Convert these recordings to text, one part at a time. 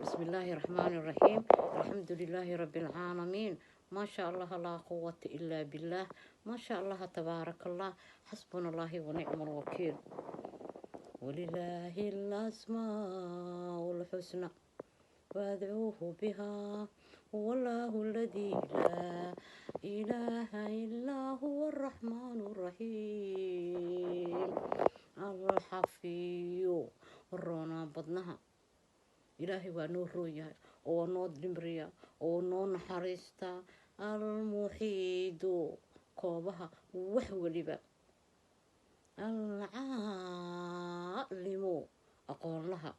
بسم الله الرحمن الرحيم، الحمد لله رب العالمين، ما شاء الله لا قوة إلا بالله، ما شاء الله تبارك الله، حسبنا الله ونعم الوكيل. ولله الأسماء الحسنى فادعوه بها، هو الله الذي لا إله إلا هو الرحمن الرحيم الحفي. Roonaan badnaha Ilaahay waa noo roon yahay oo waa noo dhimriya oo noo naxariistaa. Almuxiidu, koobaha wax weliba. Alcaalimu, aqoonlaha.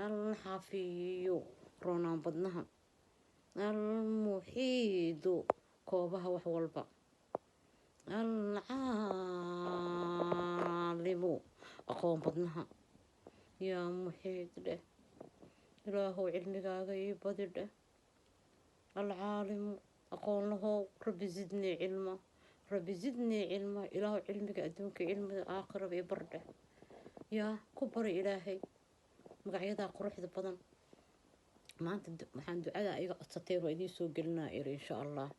Alxafiyu, roonaan badnaha. Almuxiidu, koobaha wax walba. Alcaalimu, aqoon badnaha. Yaa muxiid dheh, Ilaahow cilmigaaga ii badi dheh. Alcaalimu, aqoon lahow. Rabbi zidnii cilma, rabbi zidnii cilma. Ilaahow cilmiga adduunka, cilmiga aakhiraba ii bar dheh. Yaa ku bari Ilaahay magacyadaa quruxda badan. Maanta waxaan ducada iga codsateen waa idiin soo gelinaa iri, insha Allah.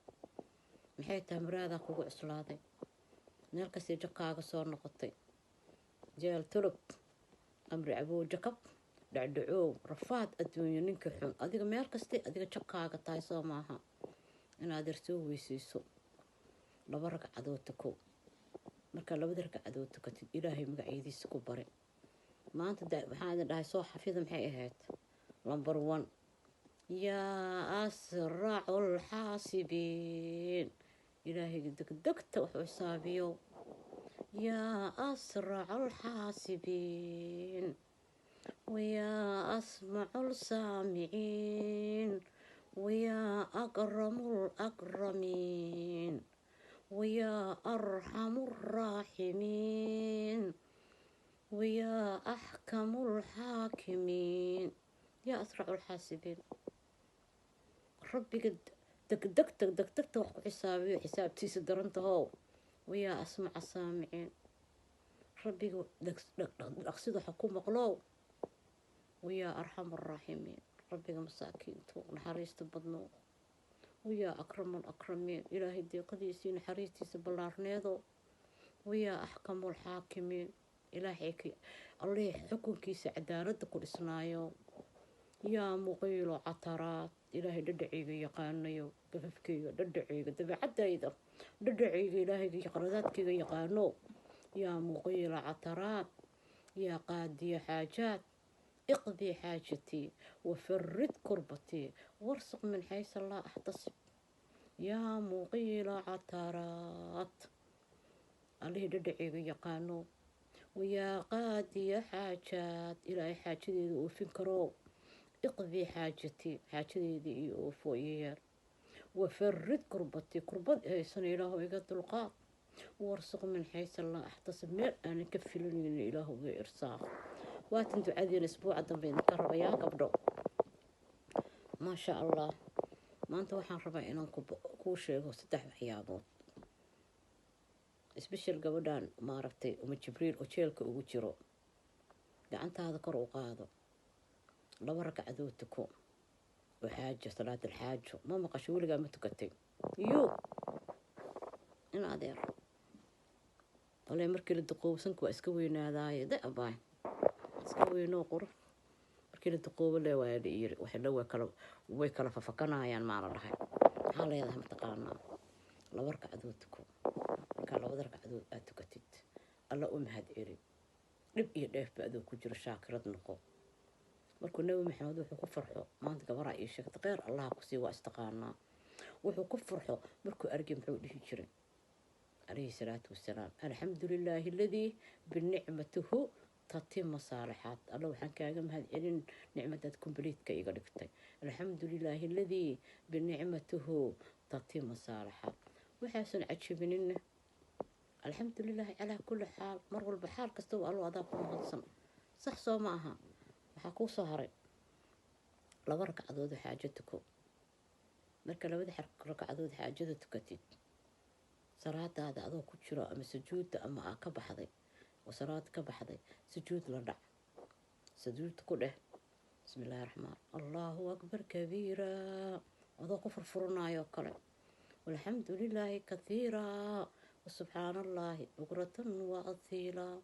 Maxay tahay muraadaa kugu cuslaaday, meel kastay jakaaga soo noqotay, jeel tulub, amri cabow, jakab dhacdhacoow, rafaad adduunyo, ninka xun, adiga meel kastay adiga jakaaga tahay, soo maaha inaad yar soo weyseyso, laba ragcadood tuko. Markaa labada ragcadood tukatid, Ilaahay magacyadiisa ku bari. Maanta waxaan idin dhahay soo xafida. Maxay ahayd? Number one, yaa asracu lxaasibiin, Ilaahayga degdegta wax u xisaabiyo. Yaa asracu alxaasibiin, wayaa asmacu lsaamiciin, wayaa akramu lakramiin, wayaa arxamu alraaximiin, wayaa axkamu alxaakimiin. Yaa asracu alxaasibiin, Rabbiga degdegta degdegta wax ku xisaabiyo, xisaabtiisa darantahow. Wayaa asmaca saamiciin, Rabbiga dhaqsida waxa ku maqlow. Wayaa arxam araaximiin, Rabbiga masaakiintu naxariista badno. Wayaa akramu alakramiin, Ilaahay deeqadiisii naxariistiisa ballaarneedo. Wayaa axkamu alxaakimiin, Ilaahay Allihii xukunkiisa cadaaladda ku dhisnaayo. Yaa muqiilo cataraad, Ilaahay dhadhacayga yaqaanayo, gafafkayga, dhadhacayga, dabeecadayda, dhadhacayga, Ilaahayga qaladaadkayga yaqaano. Yaa muqiila cataraad, yaa qaadiya xaajaad, iqdii xaajatii wafarid kurbatii warsuq min xaysa laa axtasib. Yaa muqiila cataraad, Allihii dhadhacayga yaqaano. Wayaa qaadiya xaajaad, Ilaahay xaajadeeda oofin karo, iqdii xaajatii, xaajadeedii iyo oofo iyo yeer. Wafarid kurbatii, kurbad haysana Ilaahu iga dulqaad. Warsuq min xaysa laa axtasib, meel aanan ka filanaynin Ilaahu iga irsaaq. Waatan ducadiina isbuuca dambe idinka rabayaa, gabdho. Maasha Allah, maanta waxaan rabaa inaan kuu sheego saddex waxyaabood, special gabadhan maaragtay Uma Jibriil oo jeelka ugu jiro. Gacantaada kor u qaado, laba ragcadood tuko oo xaajo, salaad alxaajo. Ma maqasho? Weligaa ma tukatay? Iyo in adeer wale markii la duqoobsanka waa iska weynaadaaye de abaay, iska weynoo qurux. Markii la duqoobo le waa la yiri, waxay dhan way kala fafakanayaan. Maa la dhahay? Maxaa leedahay mataqaanaa? Laba ragcadood tuko. Markaa labada ragcadood aad tukatid, Alla u mahad celi. Dhib iyo dheefba adoo ku jiro shaakirad noqo. Markuu Nabi Maxamed wuxuu ku farxo, maanta gabaraa ii sheegta, kheyr Allaha kusii, waa istaqaanaa, wuxuu ku farxo markuu argay muxuu dhihi jiray calayhi salaatu wasalaam? Alxamdu lilaahi aladii binicmatihu tatima saalixaat. Alla waxaan kaaga mahad celin nicmadaad complete-ka iga dhigtay. Alxamdu lilaahi aladii binicmatihu tatima saalixaat. Waxaasan cajabinina, alxamdu lilaahi calaa kulli xaal. Mar walba xaal kastaba Allo adaa ku mahadsan, sax soo ma aha? Waxaa kuu soo haray laba ragcadood oo xaajo tuko. Marka labada ragcadood xaajada tukatid, salaadaada adoo ku jiro ama sujuudda ama aa ka baxday oo salaada ka baxday, sujuud la dhac, sujuud ku dheh. Bismi Illahi raxmaan. Allahu akbar kabiira, adoo ku furfuranaayo kale. Walxamdu lilaahi kathiira, wasubxaana Allahi bukratan wa asiila.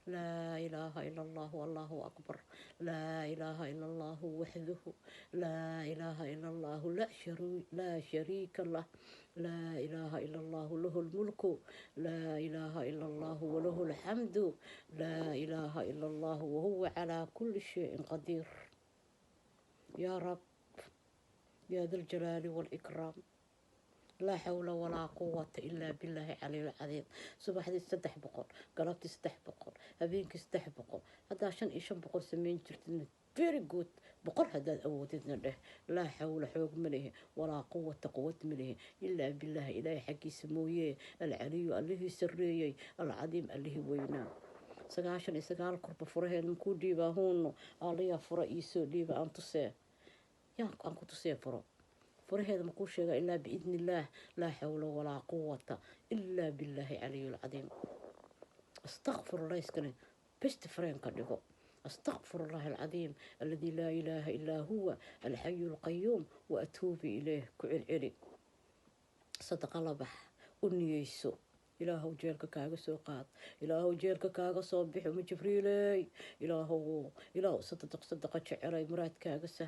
Laa ilaaha ila Allahu, Allahu akbar. Laa ilaaha ila Allahu waxduhu, laa ilaaha ila Allahu, laa shariika lah. Laa ilaaha ila Allahu, lahu lmulku. Laa ilaaha ila Allahu, walahu alxamdu. Laa ilaaha ila Allahu, wahuwa calaa kuli shayin qadiir. Yaa Rab, yaa da ljalaali waalikraam. Laa xawla walaa quwata ilaa billaahi caliy lcadiim. Subaxdii 300, galabtii 300, habeenkii 300. Haddaa shan iyo 500 sameyn jirtidna, very good. 100 haddaad awoodidna dheh: laa xawla, xoog ma lihi, walaa quwata, quwad ma lihi, ilaa billaahi, Ilaahay xaggiisa mooyee, alcaliyu, Allihii sarreeyey, alcadiim, Allihii weynaa. 99 korba furaheed makuu dhiibaa huuno? Allayaa fura iisoo dhiiba, aan tusee, yaa aan ku tusee. Furo furaheeda makuu sheegaa? Ilaa biidni illaah. Laa xawla walaa quwata ilaa billaahi caliy lcadiim. Astaqfirullah iskale best friend ka dhigo. Astaqfir Allahi alcadiim aladi laa ilaaha ilaa huwa alxayu alqayuum wa atuubu ilayh. Ku celceli, sadaqa la bax, u niyeyso. Ilaahow jeelka kaaga soo qaad, Ilaahow jeelka kaaga soo bixi. Uma Jibriiley, Ilaahow, Ilaahow, sadaqa jecelay muraadkaaga sah.